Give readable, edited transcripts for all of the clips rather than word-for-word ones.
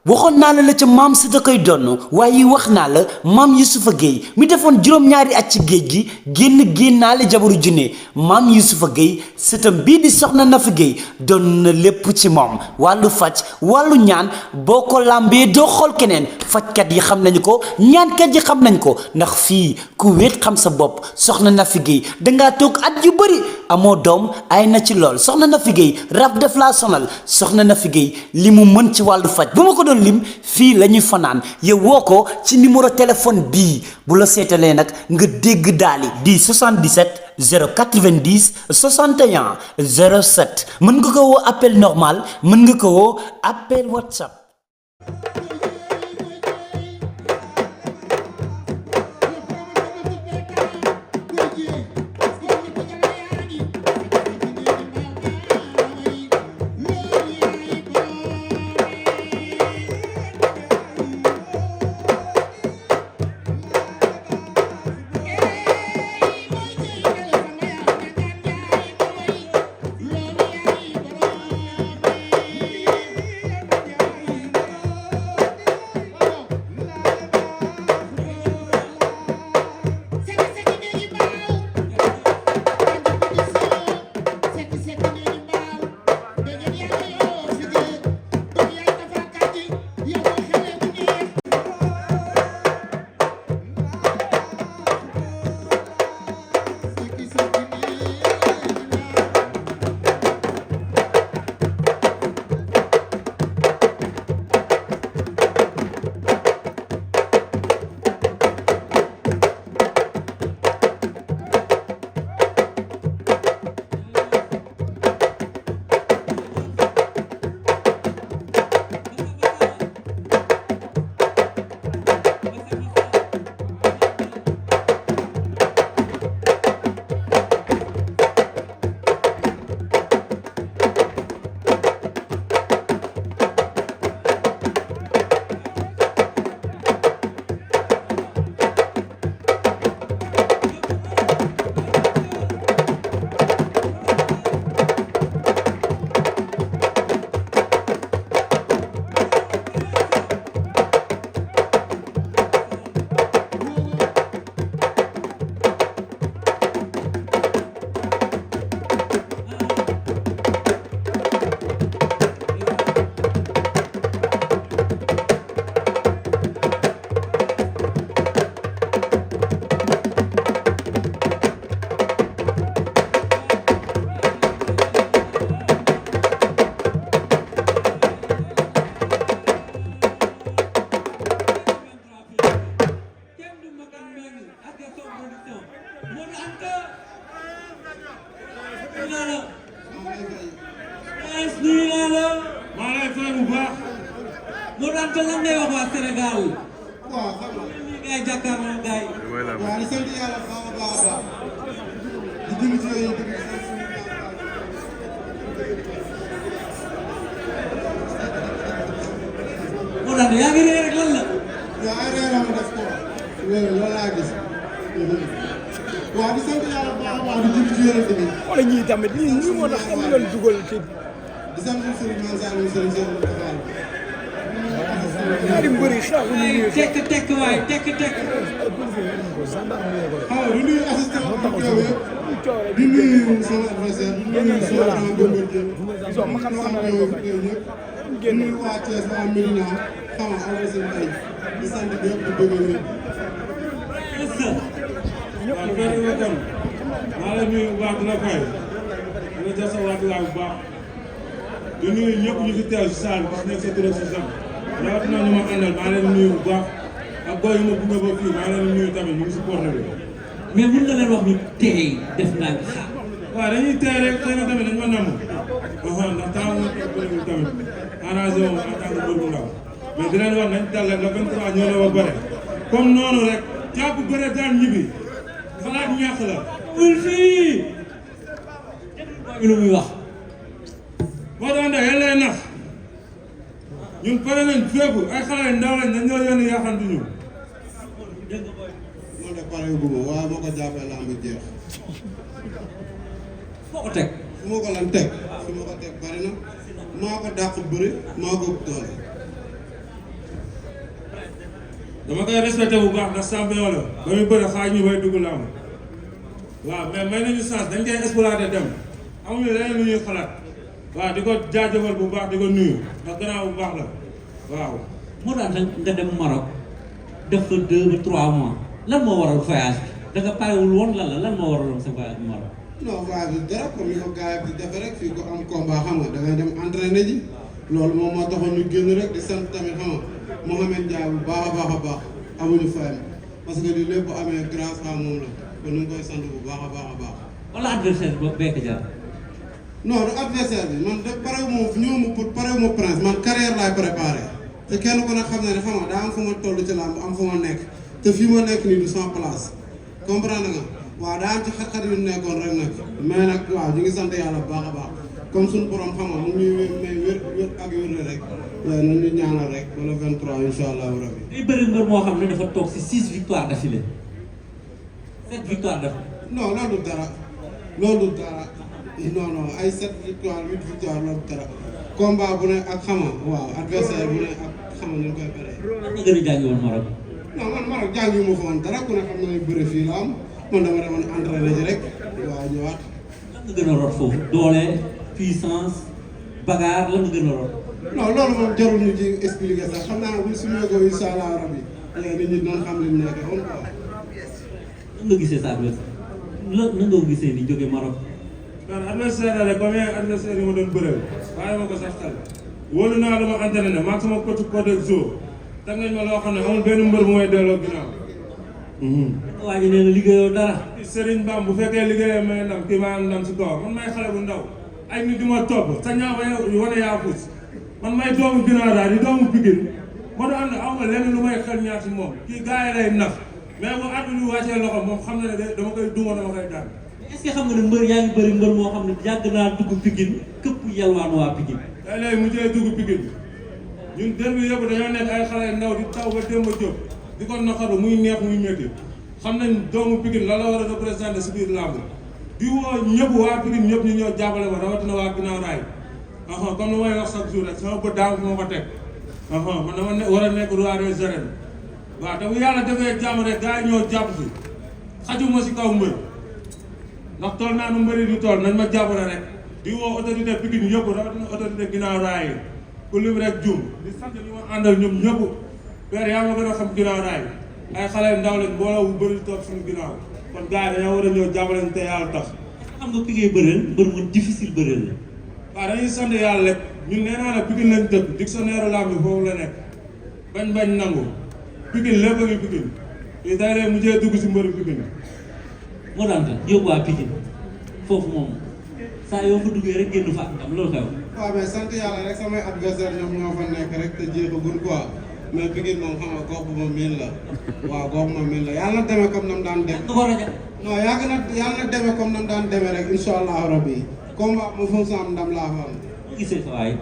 waxoon naa la ca maam si da koy donn waaye wax naa la maam Yusufa Gueye mi defoon juróom-ñaari at ci géej gi génnaale jabaru junne maam Yusufa Gueye sëtam bii di soxna Nafi Gueye doon na lépp ci moom wàllu faj wàllu ñaan boo ko làmbee doo xool keneen fajkat yi xam nañu ko ñaankat yi xam nañ ko ndax fii ku wéet xam sa bopp soxna Nafi Gueye dangaa toog at yu bëri amoo doom ay na ci lool soxna Nafi Gueye rab def laa sonal soxna Nafi Gueye li mu mën ci wàllu faj bu ma ko doon lim fii la ñuy fanaan yow woo ko ci numéro téléphone bii bu la seetalee nag nga dégg daali di 77 090 61 07 mën nga ko woo appel normal mën nga ko woo appel WhatsApp. Modou Anta lan ngay wax waa Sénégal. waaw xam nga lii ngay jàkkaarloo gars yi. waaw di sant yàlla bu baax a baax di julli ci yooyu di sant suñu Modou Anta yaa ngi réer rek lan la. waaw ay réer la ma def ko loolu laa gis. waaw di sant yàlla bu baax a baax di julli ci yooyu tamit. wala ñii tamit ñii moo tax xam nga dugal ci. di sant Serigne Mansour Serigne Cheikh Moustapha. ñaari mbëri xeexu ñu tekk waay tekk. xam nga du nuyu assistant bi teew yëpp di nuyu sama adversaire di nuyu sama grand Bombardier di nuyu waa Thiès waa Médina xam nga am na seen ay di sant ñëpp di bëgg ñëpp. waaw benn nga kon maa ngi lay nuyu bu baax di la fay di la jox sa wàccuwaay bu baax di nuyu ñëpp ñu fi teew si salle bi nekk sa tur ak sa sant rawatina ñu ma àndal maa leen nuyu bu baax ak boy yu ma gunge ba fii maa leen nuyu tamit ñu ngi si porte bi. mais mën nga leen wax ñu tey def naa xaar. waaw dañuy tey rek xëy na tamit dañ ma namm ndax temps ma toog bëriwul tamit arrangé wu ma en tant que mbër bu ndaw mais di leen wax nañ dal rek le 23 ñoo ne ba bëre comme noonu rek jàpp bëre daan ñibbi xalaat ñàkk la. wul fii. lu muy wax. boo doon def yéen lay nax. ñun pare nañ fépp ay xale yu ndaw lañ dañ ñoo yónni yaxantu ñu. moo tax pare gu ma waaye moo ko jàppee lamb jeex. foo ko teg. fu ma ko lan teg. fu ma ko teg bari na maa ko dàq bëri maa ko doole. dama koy respecté bu baax ndax champion la ba muy bëri xaaj ñu bay dugg làmb waaw mais may nañu chance dañ koy exploité dem amuñu leneen lu ñuy xalaat waaw di ko jaajëfal bu baax di ko nuyu ndax gannaaw bu baax la waaw. moo daan nga dem Maroc def fa 2 ba 3 mois lan moo waral voyage bi da nga parewul woon lan moo waraloon sa voyage bi Maroc. non voyage bi dara comme ni ko gars yi di defee rek fii ko am combat xam nga da ngay dem entraîné ji loolu moom moo taxoon ñu génn rek di sant tamit xam nga Mouhamed Ndiaye bu baax a baax amuñu fayam parce que lii lépp bu amee grâce à moom la kon ñu ngi koy sant bu baax a baax. wala adversaire bi bekk jar. non du adversaire bi man de parewu ma ñëw ma pour parewu ma prince man carrière laay préparé te kenn ku ne xam ne xam nga daa am fu ma toll ci làmb am fu ma nekk te fii ma nekk nii du sans place comprendre nga waaw daa am ci xat-xat yu nekkoon rek nag mais nag waaw ñu ngi sant yàlla bu baax a baax comme suñu borom xam nga mu ngi ñuy may wér ak wér rek waaye nañ ñu ñaanal rek wala 23 incha allahu rabi. day bëri mbër moo xam ne dafa toog si 6 victoires d'affilée 7 victoires d'affilée. non loolu du dara loolu du dara non ay 7 victoires 8 victoires loolu du dara combat bu ne ak xama waaw adversaire bu ne ak xama ñu koy bëree. lan nga gën a jàngi woon Maroc. non man Maroc jàngi ma fa woon dara ku ne xam na ne bëre fii la am man dama demoon entraîné ji rek waaw ñëwaat. lan nga gën a rot foofu doole puissance bagarre lan nga gën a rot. non loolu moom jarul ñu ci expliquer sax xam naa bu ñu sumee ko incha allah rabi nit ñi doon xam li mu nekk woon quoi. nan nga gisee sa adversaire nan nga ko gisee ni jóge Maroc. man adversaire la comme adversaire yi ma doon bëreel waaye ma ko sax xel wóolu naa lu ma entraîné maag sama coach Codex teg nañ ma loo xam ne amul benn mbër bu may delloo ginnaaw. waa ji nee na liggéeyoo dara. Serigne Bam bu fekkee liggéeyee may ndam kii maa ndam si kaw man may xale bu ndaw ay nit di ma topp sa ñaaw wane yaa fuus man may doomu ginnaaw daal di doomu Pikine ma doon am ne aw ma lenn lu may xel ñaar si moom kii gars yi lay nax mais bu at bi wàccee loxo moom xam na ne dama koy duma dama koy daan. est-ce que xam nga ne mbër yaa ngi bëri mbër moo xam ne yàgg naa dugg Pikine këpp yalwaan waa Pikine. tey léegi mu jëlee dugg Pikine ñun dër bi yëpp dañoo nekk ay xale ndaw di taw ba démb jóg di ko naqaru muy neex muy métti xam nañ doomu Pikine la war a représenté si biir làmb di woo ñëpp waa Pikine ñëpp ñu ñëw jàppale ma rawatina waa ginnaaw raay comme lu may wax chaque jour rek sama bët daaw fu ma ko teg man dama war a nekk roi des arènes waaw te bu yàlla defee jàmm rek gars yi ñëw jàpp si xajuma si kaw mbër ndax tool naa nu mbëri di tool nañ ma jàppale rek di woo autorité Pikine yëpp rawatina autorité ginnaaw raay yi ku lim rek jum di sant ñu ma àndal ñoom ñëpp père yaa ma gën a xam ginnaaw raay ay xale ndaw lañ mbooloo bu bëri toog suñu ginnaaw kon gars yi dañoo war a ñëw jàppale te yàlla tax. xam nga ki ngay bëreel mbër mu difficile bëreel la. waaw dañuy sant yàlla rek ñun nee naa la Pikine lañ dëkk dictionnaire lamb bi foofu la nekk bañ nangu Pikine lépp a ngi Pikine fii day lay mujjee dugg si mbëru Pikine. moo daan tax yóbbu waa Pikine foofu moom saa yoo fa duggee rek génn fa am loolu xew. waaw mais sant yàlla rek samay adversaire ñoom ñoo fa nekk rek te jeexagul quoi mais Pikine moom xam nga gox bu ma miin la waaw gox bu ma miin la yàlla na demee comme nam daan dem. nga ko rajo. non yàlla na demee comme nam daan demee rek incha allahu rabbi combat ma foofu sa am ndam laa fa am. boo gisee sa waay.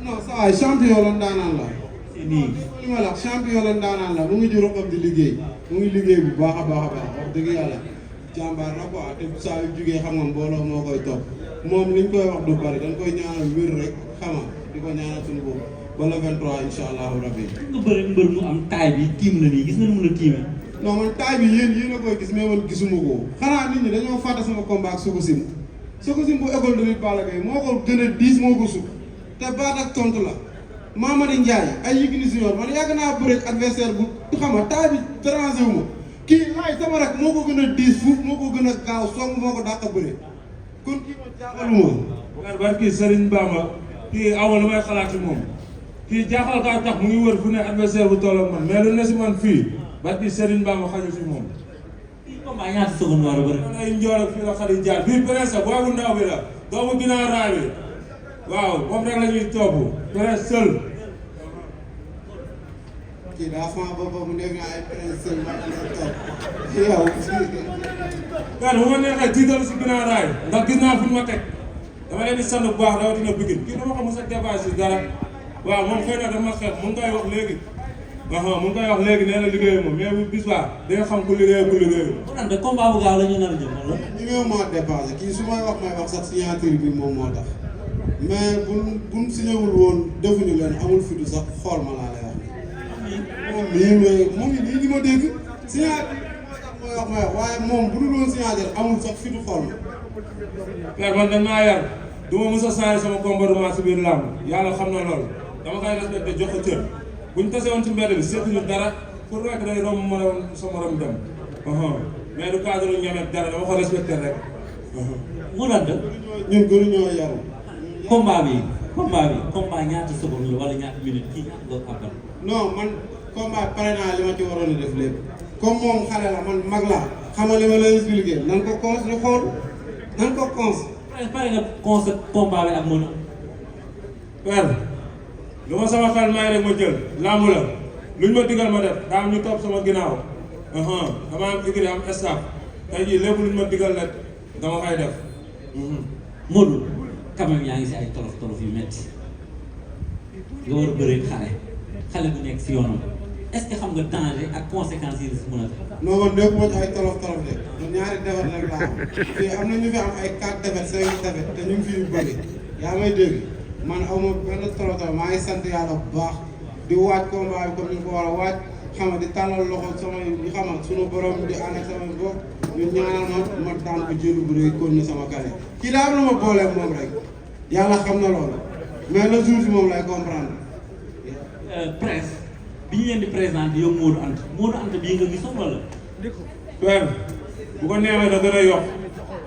non sa waay champion la daanaan la. c'est nii. li ma la champion la daanaan la mu ngi jur di liggéey mu ngi liggéey bu baax a baax wax dëgg yàlla jàmbaar la quoi te saa yu jugee xam nga mbooloo moo koy topp moom liñ koy wax du bari dañ koy ñaanal wér rek xam nga di ko ñaanal suñu bopp ba le 23 incha allahu rabbi. nga bëri mbër mu am taay bi tiim la nii gis nga nu mu la tiimee. non man taay bi yéen a koy gis mais man gisuma ko xanaa nit ñi dañoo fàtte sama combat ak Sokocim bu école de lutte Balla Gaye moo ko gën a diis moo ko sut te baat ak tontu la Mamadi Ndiaye ay Yékini Junior man yàgg naa bëre ak adversaire bu xam nga taay bi dérangé wu ma kii laay sama rek moo ko gën a diis fuuf moo ko gën a gaaw song moo ko dàq bëre kon kii ma jaaxaluma. waaw barki Serigne Bamba kii awa lu may xalaat ci moom kii jaaxal kaa tax mu ngi wër fu ne adversaire bu toll ak man mais lu ne si man fii barki Serigne Bamba xaju si moom. kii combat ñaata seconde war a bëri. man ay njool ak fii la xarit jaar bii presque boobu ndaw bi la doomu ginnaaw raay bi waaw moom rek la ñuy topp presque seul. kii daa fan boppam mu nekk ay prince seul ma la topp yow. waaw bu ma neexee tiital si ginnaaw raay ndax gis naa fu ñu ma teg dama leen di sant bu baax rawatina Pikine kii dama ko mos a dépassé dara waaw moom xëy na dama xeeb mu ngi koy wax léegi. mu ngi koy wax léegi nee na liggéeyu ma mais bu bis baa di nga xam ku liggéey ku liggéeyu. bu naan de combat bu gaaw la ñu nar a jëm wala. ñu ngi moo dépassé kii su may wax sax signature bi moom moo tax mais buñ signéwul woon defuñu leen amul fitu sax xool ma laa lay wax. moom mii mu ngi nii di ma dégg signature mooy wax waaye moom bu dul woon signature amul sax fitu xool ma. père man dañ maa yar du ma mës a changé sama comportement si biir làmb yàlla xam na loolu dama koy respecté jox ko cër buñ tase woon ci mbedd bi seetuñu dara pour rek day romb morom sa morom dem mais du cadre ñamet dara dama ko respecté rek. mu daan ñun gënuñoo yaru. combat ñaata seconde la wala ñaata minute kii ñaata nga àbbal. non man combat pare naa li ma ci waroon a def lépp comme moom xale la man mag laa xamal li ma lay expliqué nan ko cons lu xool nan ko cons. pare nga concept combat bi ak mën a. père lu ma sama xel may rek ma jël làmb la luñ ma digal ma def daa am ñu topp sama ginnaaw dama am écrit am staff tey jii lépp luñ ma digal rek dama koy def. Modou quand même yaa ngi si ay tolof yu metti nga war a bëree xale bu nekk si yoonam est-ce que xam nga danger ak conséquences yi la si mën a def. non man lépp moo ci ay tolof de man ñaari defet rek laa am fii am na ñu fi am ay 4 defet 5 defet te ñu ngi fi yu bëri yaa may dégg man aw ma benn tolof maa ngi sant yàlla bu baax di waaj combat bi comme ni ko war a waaj xam nga di tàllal loxo samay xam nga sunu borom di ànd ak samay bopp ñu ñaanal ma daan ko jëlu bu rëy kon ni sama kale kii daa am lu ma booleeg moom rek yàlla xam na loolu mais le jour bi moom lay comprendre. presse bi ñu leen di présenté yow Modou Anta bii nga gisoon wala. père bu ko neexee da gën a yokk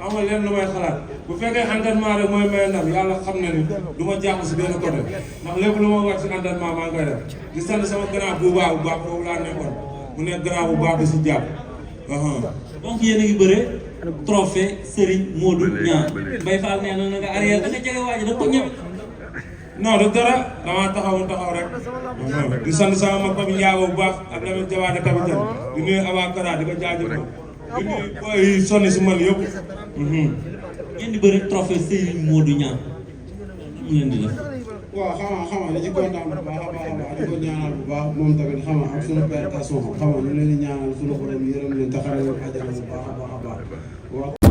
amul leen lu may xalaat bu fekkee entraînement rek mooy may ndam yàlla xam na ni du ma jàpp si benn côté ndax lépp lu ma wax si entraînement maa ngi koy def di sant sama grand bu baax boobu laa nekkoon mu nekk grand bu baax di si jàpp. donc yéen a ngi bëre trophée Serigne Modou Niang Mbaye Fall nee na nga arrière da nga jege waa ji da ko ñëw. non du dara damaa taxaw rek di sant sama mag ba Ndiago bu baax ak Lamine Diabaté capitaine di nuyu Abakara di ko jaajëfal di nuyu boy yi sonn si man yëpp. ngeen di bëre trophée Serigne Modou Niang mu leen di def. waaw xam nga dañu kontaan bu baax a baax di ko ñaanal bu baax moom tamit xam nga ak suñu père Kasson xam nga ñu leen di ñaanal suñu borom yërëm leen taxaral leen àjjana bu baax a baax.